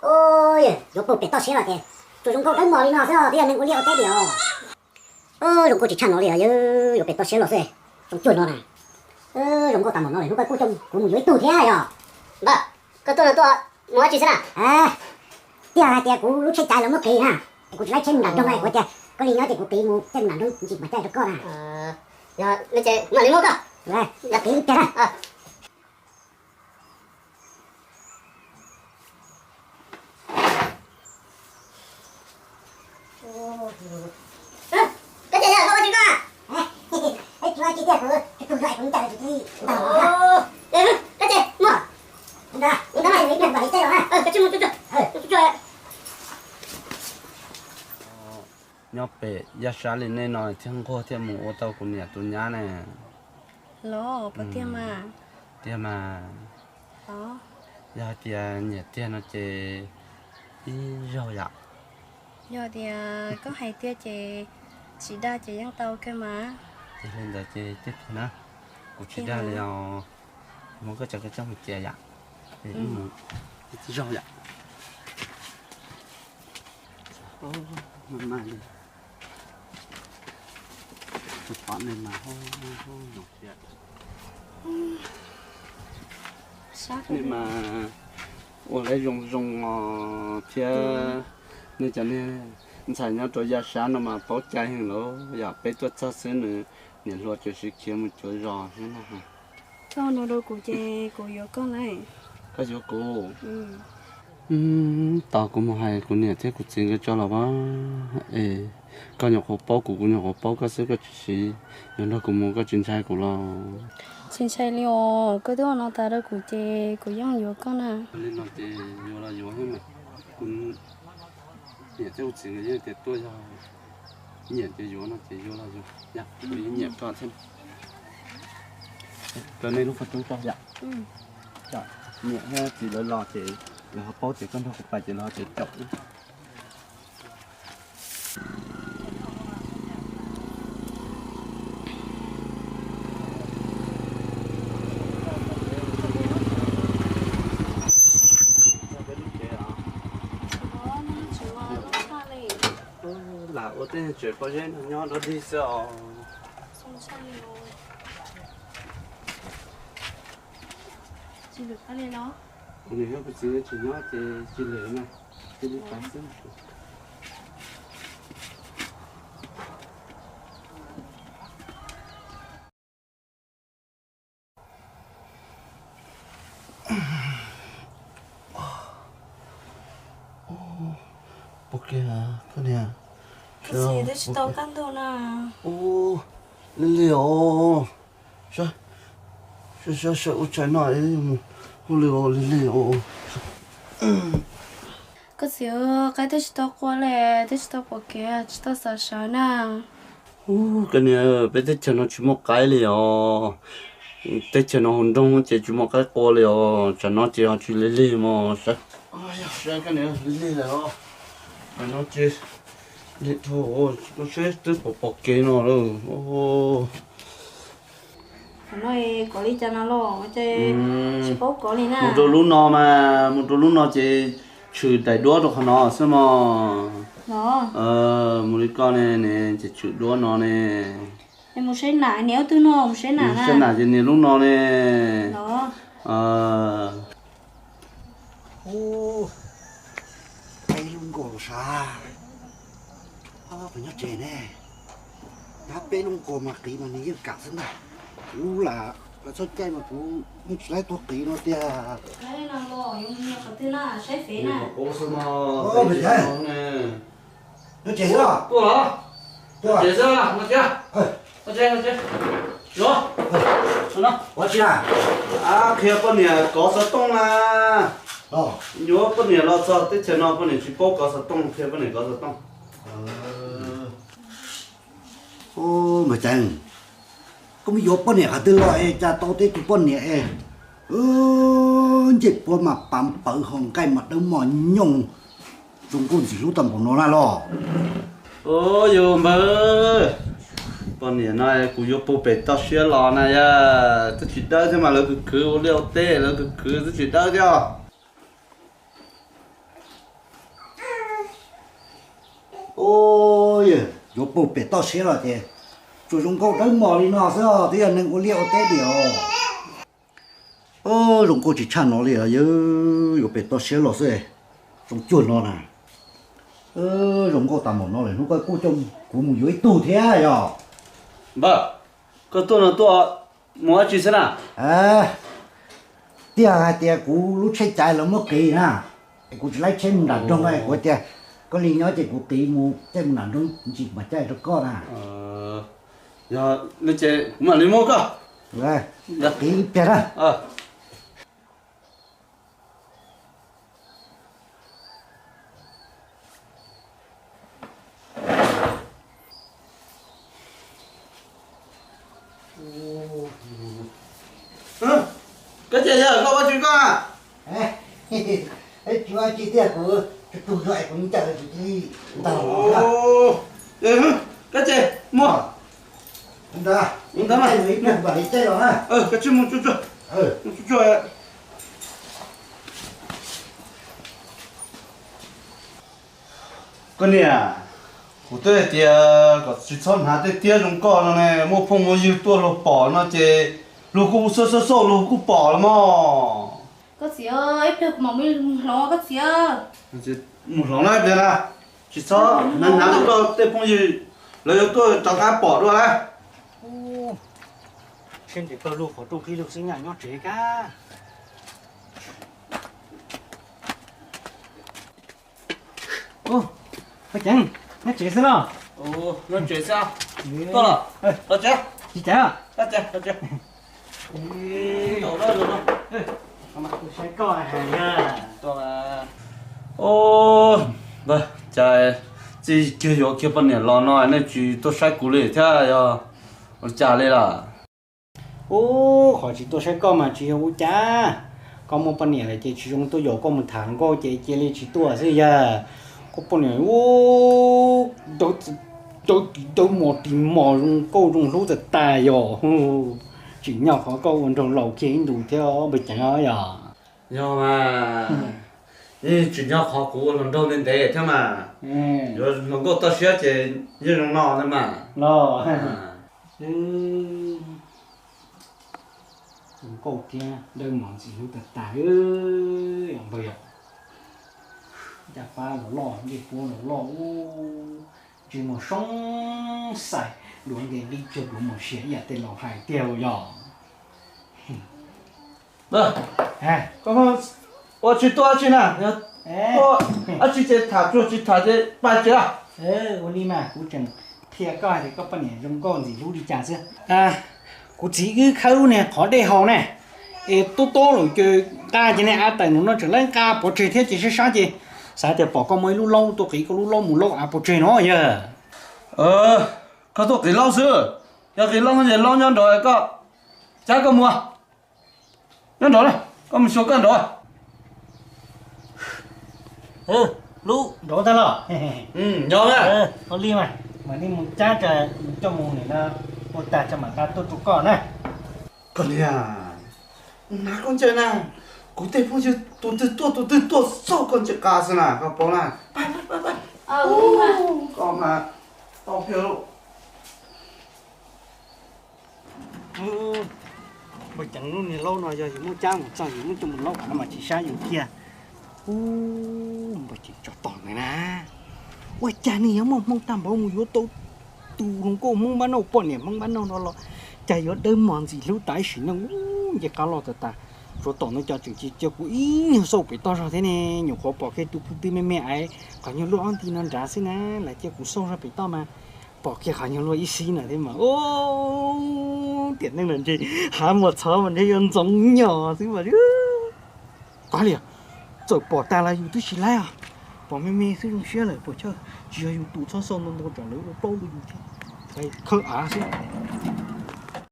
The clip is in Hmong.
Ua, yuav puag pem toj siab los ces tsuas zoo nkauj dawb mos li no xwb os, twb yog neeg ua liaj ua teb diam os. Zoo nkauj tsis tshaj no li os, yuav pem toj siab los xwb, zoo cuag no na. Zoo nkauj tas npaum no lawm, hnub koj kuj coj kuv mus yuav ib tug thiab yog. Npawg, koj tuaj no tuaj mus dab tsi xwb na? Twb yog hais tias kuv lub tsheb caiv lawv muab qiv na, kuv tsis laib tsheb mus nram nroog na, kuv tias koj li nyob ces kuv qiv mus caij mus nram nroog ntsis mas caij rau koj na. Yog li ces mam li muab koj qiv ib pliag na. Koj ces yog koj ua tsis koj? Tsis ua tsis tiag, kuv tug zog kuv ncaws tsis tib ntag. Koj ces mus, ntawd mas yus ib pliag mam li caij los na. Koj tsis mus, nyob pem yaj sab li nej no thiaj nquag thiaj mus ua tau kuv niam tus nyab ne. Los puas tiag mas? Tiag mas. Yog hais tias nyiam tiag no ces ib zaug yom. Yog tias koj hais tiag ces tsis dag ces yeej tau kawg mas. Ces li ntawd ces tib pliag na, kuv tsis dag li os. Muab koj cov koj coj mus cia yom. Ib zaug yom. Mas mas li tus pom nej mas hauj hauj no thiab. Nej mas ua lawv zoo zoo os thiab. Nej cov niag ntxhais nyob rau yaj sab no mas paub cai heev lawm yom, peb tuaj txog xwb nws niam hluas tsuas siv khiav mus cuav zos thiab na. Koj no rau kuv ces kuv yuav koj lawm. Koj yuav kuv? Tos kuv mus hais kuv niam thiab kuv txiv nkawd tso los as. Es koj nyuam qhuav paub kuv, kuv nyuam qhuav paub koj xwb, koj tsis siv, yog nrog kuv mus koj tsis ntshai kuv los? Tsis ntshai li os, koj twb ua no tas rau kuv ces kuv yeej yuav koj na. Li no ces yuav los yuav thiab mas. Kuv niam thiab kuv txiv nkawd yeej tias tuaj yog nyiam ces yuav no ces yuav los yuav, kuv yeej nyiam koj thiab. Rau nej lub qhov cub rau yom. Niam thiab txiv lawv los ces lawv ho paub tias koj nrog kuv pais ces lawv ho tseem caum wb. Lam ua tej tsev pob zeb no nyob dog dig xwb os. Kuv niam thiab kuv txiv tsis nyob ces cia lwm na, cia li pais xwb. Pom kev koj niam. Koj txiv twb tsis tau kaj ntug na. Lig lig os. Saib saib ua tshais no mus hauj lwm os, lig lig os. Koj txiv, qaib twb tsis tau qua li, twb tsis tau pom kev, tsis tau xav sawv na. Koj niam, peb teb chaws no tsis muaj qaib li os. Teb chaws no hauv nroog ces tsis muaj qaib qua li os, tsam no ces ho tsis lig lig mos. Saib, saib koj niam, lig lig lawm os. Tsam no ces lig dhau, saib twb pom pom kev no lawm. Kov li cas no los tsis paub kov li na. Mus rau lub no mas, mus rau lub no ces tshwm daim duab rau qhov no xwb mos. Mus li koj ne, ces tshwm duab no ne. Mus saib nam, niam ub twg no, mus saib nam, saib nam ces niam lub no ne. Peb lub nkaus los sav, puas nyob tsev ne? Nyab peb lub nkaus mas qiv mas nws yeej kam xwb ntag. Kuv lam txhob caij mas kuv yeej tsis laib tuag qiv no tiag. Nyob tsev xwb. Tuaj los? Tsev xwb no thiab. Yuav, ua tsi na? Qhia poj niam kov xov tooj na. Yuav poj niam los txog teb chaws no poj niam tsis paub kov xov tooj, qhia poj niam kov xov tooj. Mas Ceeb, koj mus yuav poj niam qhov twg los es cas tau tej tus poj niam es ncej puab mas pav pawv, ho nqaij mas dawb mos nyoos, zoo nkauj ntxim hlub tau npaum no na los? Yus npawg, poj niam no kuv yuav puag pem toj siab los na yog twb tsis dawb thiab mas lawv khwv khwv ua liaj ua teb lawv khwv khwv twb tsis dawb thiab. Ub, yuav puag pem toj siab los ces tsuas zoo nkauj dawb mos li no xwb os, twb yog neeg ua liaj ua teb diam os. Zoo nkauj tsis tshaj no li os, yuav pem toj siab los xwb, zoo cuag no na. Zoo nkauj tas npaum no lawm hnub koj kuj coj kuv mus yuav ib tug thiab yog? Npawg, koj tuaj no tuaj mus dab tsi xwb na? Tiag hais tias kuv lub tsheb caiv lawv muab qiv na, kuv tsis laib tsheb mus nram nroog, kuv tias koj li nyob ces kuv qiv mus caij mus nram nroog ntsis kuv mam caij rau koj na. Yog li ces kuv mam li muab koj qiv ib pliag na. Koj ces yog koj ua tsis koj? Tsis ua tsis tiag, kuv tus tug yuam kuv ncaws kuv cia li ntag. Koj ces muab ntawd, ntawd mas ib pliag mam li caij los na. Koj tsis mus tsuag tsuag, mus tsuag tsuag. Koj niam, kuv twb hais tias kom tsis txhob hnav tej tiab zoo koj no ne, muaj phooj muaj ywg tuaj luag pom no ces luag kuj xauj xauj xauj luag kuj pom los mog. Koj txiv, ib pliag kuv mam mus hloov koj txiv. Mus hloov na ib pliag na, tsis txhob hnav hnav rau tej phooj ywg, lawv yuav tuaj rov qab pom dua na. Siab ntev kawg lug qhov rooj qhib lug xwb nyaj nyob tsev kab. Ua, Ceev, nyob tsev xwb los? Nyob tsev xwb. Tuaj los? Los tsev. Tsis tsev. Los tsev, los tsev. Saib koj hais. Ua, cas txij kiag yuav kiag poj niam los no nej tsis tuaj saib kuv li thiab yog ua cas li lawm? Ub, qhov tsis tuaj saib koj mas tsis yog ua cas, koj muaj poj niam lawm ces tsis zoo tuaj yaum koj mus tham hluas nkauj ces cia li tsis tuaj xwb yog. Koj poj niam ub, dawb mos ris mos zoo nkauj zoo hlub tas tas yog. Tsim nyog qhov koj ua nraug laus kiag ib ntus thiab npawg Ceev yog. Yog mas, yeej tsim nyog qhov kuv ua hluas nraug ntev ntev thiab mas, yuav hluas nkauj toj siab ces yeej zoo no ntag mas. Los, zoo nkauj thiab dawb mos ntxim hlub tas tas yog npawg yog. Caj pab los loj, ncej puab los loj, ntsej muag soob xais, duav nkees qib tsawg duav mus sia ib yam tej laus hais tiag yog. Ua tsis tuaj dab tsi na, tuaj dab tsi ces tham tsuag tsis tham ces pais tsev. Ua li mas kuv tseem qhia koj hais tias koj poj niam zoo nkauj ntxim hlub li cas xwb. Kuv txiv wb khawb lub niag qhov dej haus ne, es tub tob lawm ces nqa ces niag av tawm ntawm no tseem laib nqa pov tseg thiab ces sab sab ces xav tias pom koj muaj ib lub laub tuaj qiv koj lub laub mus laub av pov tseg no yog. Koj tuaj qiv laub xwb, yog qiv laub ces laub nyob nraud koj, cab koj mus. Nyob nraud na, koj mus xyuas koj nraud. Lub nraud tag los? Nyob na. Ua li mas, mam li mus cab tsa, coj mus nim no ua tag tsa mam nqa tuaj rau koj na. Koj niag, hnav koj ntsia na, kuv tej phooj ywg tus twg tuaj tus twg tuaj xauj koj ntsia qas xwb na, koj paub na. Koj mas tau kiag lauj. Npawg Ceev lub niag laub no yog yus muab cab mus txog yus muab coj mus laub av no mas tsis sab yus kiag. Ub, npawg Ceev tso tog ntawd na. Ua cas nws yuav muaj hmoo tag npaum mus yuav tau tus hluas nkauj Hmoob npab nauj poj niam Hmoob npab nauj no los cas yuav dawb mos ntxim hlub tas ib sim neej, nce qab loj tas tas. Tsov tom ntawd cov tseem cia kuv ib nyuag xauj pem toj zog thiab ne, nyuam qhuav pom kiag tus kwv tij me me aiv qhov nyuag luaj ob nti no nrad xwb na, lawv cia kuv xauj zog pem toj mas pom kiag qhov nyuag luaj ib xib no thiab mas. Tiam neej no ntshe hav muag txhov mas ntshe yuav ntxoov nyos xwb mas. Qab liam, txawm pom tas los yus twb tsis laib os, pom me me xwb zoo siab lawm puas chawj, tsis yog yus tus txhob xauj ntau ntau tsam lawv ua plaub ntawd yus thiab. Khawb av xwb.